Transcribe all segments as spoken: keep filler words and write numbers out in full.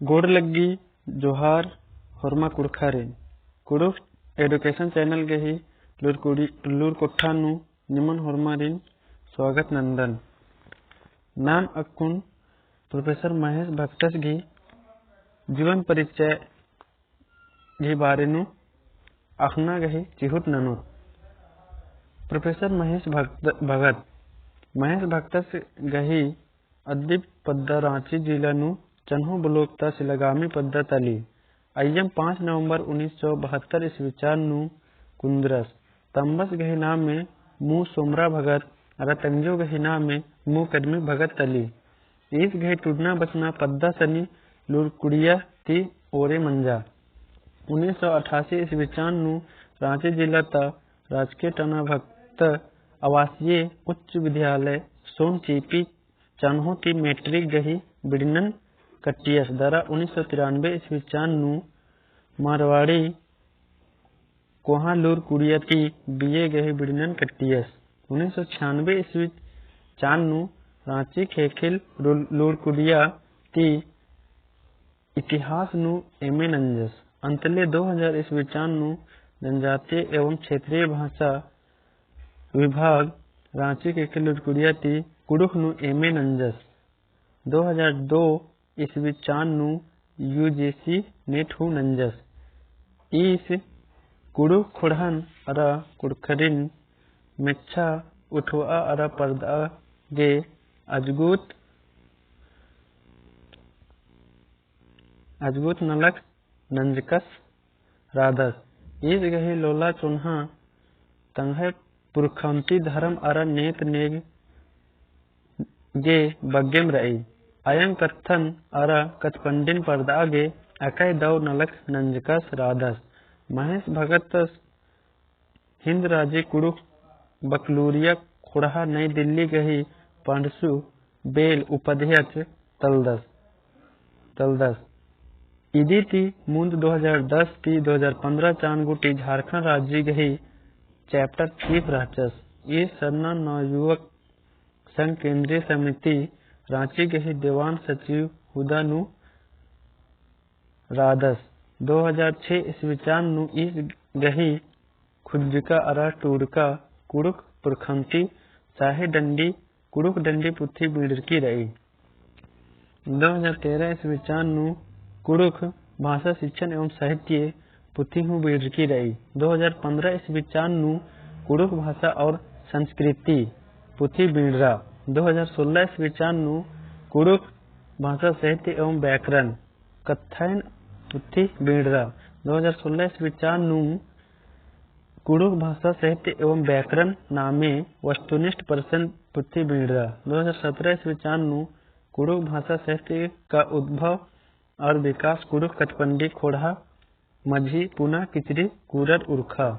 गोड़ लग्गी, जोहार, होरमा कुँड़ुख़ारिन। कुँड़ुख़ Education Channel गही लूर कुड़ी-, लूर कोट्ठा नू निमन होरमारिन स्वागत नन्दन। नाम अक्कुन Professor महेश भगतस गही जीवन परिचय गही बारे नू अख़ना गही चिहुट ननोत। Professor महेश भगत, भगत, महेश भगतस गही अदिप पद्दा राँची जिला नू चन्हो block ता सिलागामी पद्दा तली। अइय्यम पाँच नवंबर उन्नीस सौ बहत्तर ईस्वी चान नू कुन्दरस। तम्बस गही नामे मू सोमरा भगत अरा तंग्यो गही नामे मू कदमी भगत तली। ईस गही टुड़ना बचना पद्दा सनी लूरकुड़िया ती ओरे मंजा। उन्नीस सौ अठासी ईस्वी चान नू राँची जिला ता राजकीय टना भगत आवासीय उच्च विद्यालय सोन चीपी चन्हो ती matric गही बिड़नन कट्टियस। दरा उन्नीस सौ तिरानबे ईस्वी चान नू मारवाड़ी कोहाँ लूरकुड़िया ती B A गही बिड़नन कट्टियस। उन्नीस सौ छियानबे ईस्वी चान नू राँची ख़ेख़ेल लूर-, लूरकुड़िया ती इतिहास नू M A नंजस। अंतले दो हजार ईस्वी चान नू जनजातीय एवं क्षेत्रीय भाषा विभाग राँची ख़ेख़ेल लूरकुड़िया ती कुँड़ुख़ नू M A नंजस। दो हजार दो ईस्वी चान नू U G C NET हूँ नंजस। ईस कुँड़ुख़ ख़ोंड़हन अरा कुँड़ुख़रिन मेच्छा उठवा अरा परदआ गे अजगुत, अजगुत नलख नंजकस रअदस। ईस गही लोला चोन्हा तंग्है पुरखन्ती धरम अरा नेत नेग गे बग्गेम रई। अयंग कत्थन अरा कत्थपंडिन परदआ गे अकय दौ नलख नंजकस रअदस। महेश भगतस हिन्द राजी कुँड़ुख़ बकलूरिया ख़ोंड़हा नई दिल्ली गही पंडसु बेल उपाध्यक्ष तलदस, तलदस। इदी ती मुन्द दो हजार दस ती दो हजार पन्द्रह चान गूटी झारखंड राजी गही chapter chief रहचस। ईस सरना नवयुवक संघ केंद्रीय समिति राँची गही देवान सचिव हुदा नू रअदस। दो हजार छे ईस्वी चान नू ईस गही खुज्जका अरा टूड़का कुँड़ुख़ पुरखन्ती साहे डंडी कुँड़ुख़ डंडी पुथी बीड़रकी रई। दो हजार तेरह ईस्वी चान नू कुँड़ुख़ भाषा शिक्षण एवं साहित्य पुथी हूँ बीड़रकी रई। दो हजार पन्द्रह ईस्वी चान नू कुँड़ुख़ भाषा और संस्कृति पुथी बीड़रा। दो हजार सोलह ईस्वी चान नू कुँड़ुख़ भाषा साहित्य एवं व्याकरण कत्थायन पुथी बीड़रा। दो हजार सोलह ईस्वी चान नू कुँड़ुख़ भाषा साहित्य एवं व्याकरण नामे वस्तुनिष्ठ प्रश्न पुथी बीड़रा। दो हजार सत्रह ईस्वी चान नू कुँड़ुख़ भाषा साहित्य का उद्भव और विकास कुँड़ुख़ कत्थपंडी ख़ोंड़हा मझी पुना किचरी कुरर उरखा।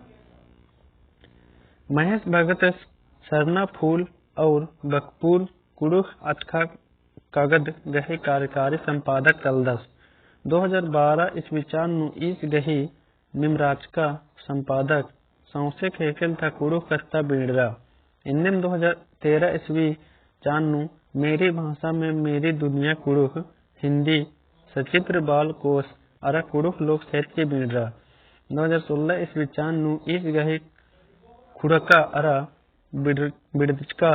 महेश भगतस सरना फूल और बकपुल कुँड़ुख़ अतख़ा कागद गही कार्यकारी संपादक तलदस। दो हजार बारह ईस्वी चान नू ईस गही निमराचका संपादक सौंसे ख़ेख़ेल ता कुँड़ुख़ कत्था बीड़रा। एन्नेम दो हजार तेरह ईस्वी चान नू मेरी भाषा में मेरी दुनिया कुँड़ुख़ हिन्दी सचित्र बाल कोश अरा कुँड़ुख़ लोक साहित्य बीड़रा। दो हजार सोलह ईस्वी चान नू ईस गही खुड़का अरा बिड़-, बिड़चका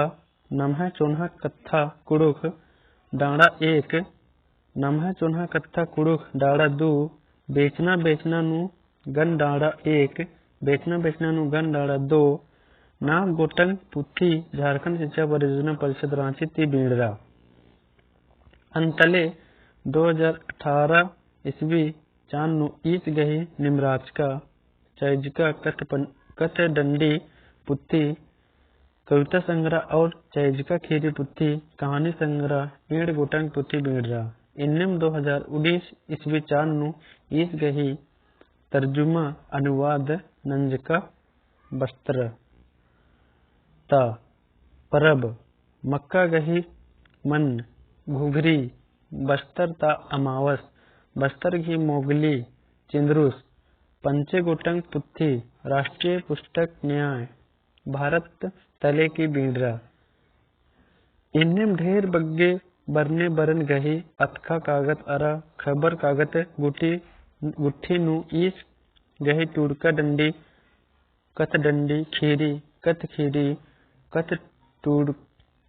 नम्है चोन्हा कत्था कुँड़ुख़ डाँड़ा एक, नम्है चोन्हा कत्था कुँड़ुख़ डाँड़ा दू, बेचना बेचना नू गन डाँड़ा एक, बेचना बेचना नू गन डाँड़ा दो, नाम गोटंग पुथी झारखंड शिक्षा परियोजना परिषद राँची ती बीड़रा। अन्तले दो हजार अठारह ईस्वी चान नू ईस गही निमराचका चैजका कत्थ पन-, कत्थ डंडी पुथी कविता संग्रह और चैजका खीरी पुथी, कहानी संग्रह, एंड़ गोटंग पुथी बीड़रा। एन्नेम दो हजार उन्नीस ईस्वी चान नू ईस गही तर्जुमा अनुवाद नंजका बस्तर ता परब, मक्का गही मन, घुघरी, बस्तर ता अमावस, बस्तर गही मोगली, चिंदरुस, पंचे गोटंग पुथी, राष्ट्रीय पुस्तक न्याय, भारत तले की बीड़रा। एन्नेम ढेर बग्गे बरने बरन गही अतखा कागद अरा खबर कागद गुट्ठी, गुट्ठी नू ईस गही टूड़का डंडी, कत डंडी खीरी, कत खीरी, कत टूड़,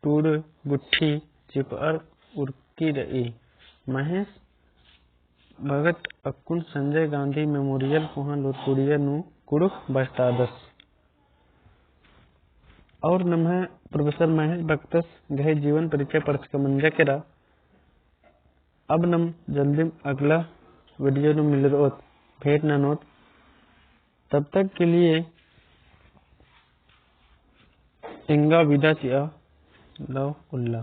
टूड़ गुट्ठी चिपअर उरकी रई। महेश भगत अक्कुन संजय गांधी मेमोरियल कोहाँ लोरकुड़िया नू कुँड़ुख़ बस्तादस। और नम्है प्रोफेसर महेश भगतस गही जीवन परिचय पढ़चका मंजा केरा। अब नम जल्दी अगला वीडियो नू मिलरओत, भेंट ननोत। तब तक के लिए एंगा विदा चिआ लव उल्ला।